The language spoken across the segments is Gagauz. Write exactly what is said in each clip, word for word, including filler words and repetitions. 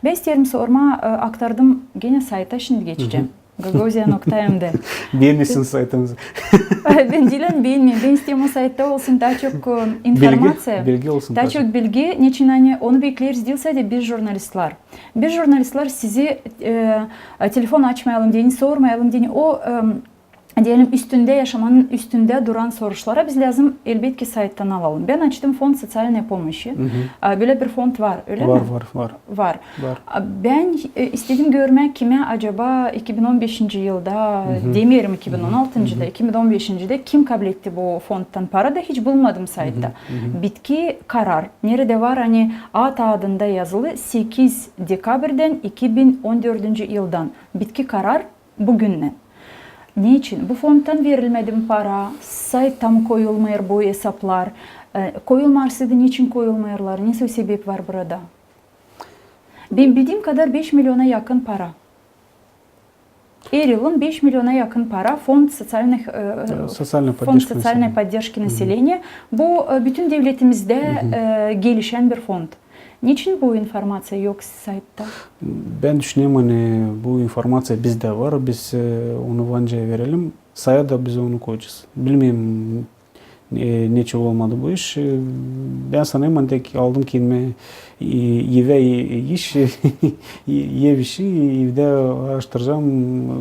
Bän isteerim sormaa, e, aktardım genä sayta, şindi geçecäm. Gagauzia nokta M D. Beenmeersiniz saytımızı. Bän diil beenmeerim. Bän isteerim o saytta olsun taa çok, e, informaţiya. Bilgi olsun. Taa çok bilgi. Neçin ani onu bekleeriz diil sade biz jurnalistlär. Biz jurnalistlär sizi, e, e, telefon açmayalım deyni, sormayalım deyni. O, e, deyelim, üstündä, yaşamanın üstündä duran soruşlara biz lääzım, elbetki, sayttan alalım. Bän açtım fond soţialnıy pomoşi. E, bölä bir fond var, ölä mi? Var, var, var. Var. A, bän, e, istedim görmää, kimä acaba iki bin on beşinci yılda, demeerim iki bin on altıncıda, iki bin on beşincide kim kabletti bu fondtan para da hiç bulunmadım saytta. Bitki karar. Neredä var, ani at adında yazılı sekiz dekabrdan iki bin on dördüncü yıldan. Bitki karar büünä. Neçin? Bu fondtan verilmedi mi para, saytta mı koyulmêêr bu esaplar, e, koyulmarsaydı, neçin koyulmêêrlar, nesoy sebep var burada? Bän bildiim kadar beş miliona yakın para. Er yılın beş miliona yakın para fond soţialnıy, e, fond soţialnıy podderžki naseleniya. Bu, e, bütün devletimizdä, e, gelişän bir fond. Neçin bu informaţiya yok saytta? Bän düşünerim, ani bu informaţiya bizdä var, biz, e, onu var nicä verelim, saya da biz onu koyacez. Bilmeerim, e, neçin olmadı bu iş. E, bän sanêrım, ani tek aldım kendimä, e, evä, e, iş, e, ev işi, evdä araştıracam, e,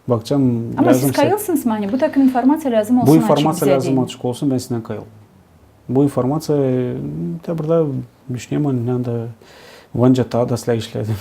bakacam. Ama siz kayılsınız mı, ani bu takım informaţiya lääzım olsun açık bizä deyni? Bu informaţiya lääzım açık olsun, bän sizdän kayıl. Bu informaţiya, e, taa burada düşünerim, ani var nicä taa da islää işlärdi.